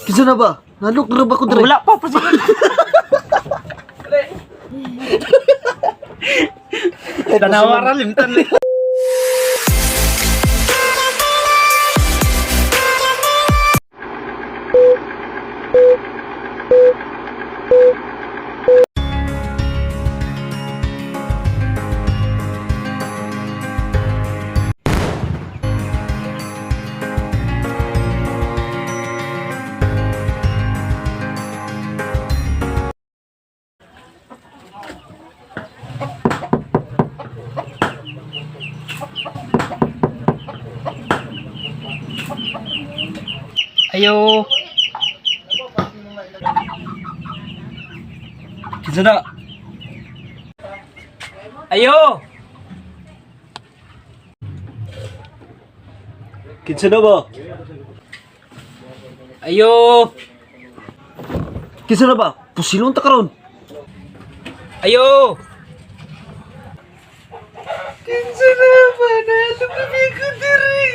Kinsa na ba? Nalok na ba ko dre? Wala pa, pasigod. Tanawa ra limtan. Ayo. Kinsa na? Ayo. Kinsa na ba? Ayo. Kinsa na ba? Pusilon ta karon. Ayo. Kinsa na ba? Nalok na ko dre.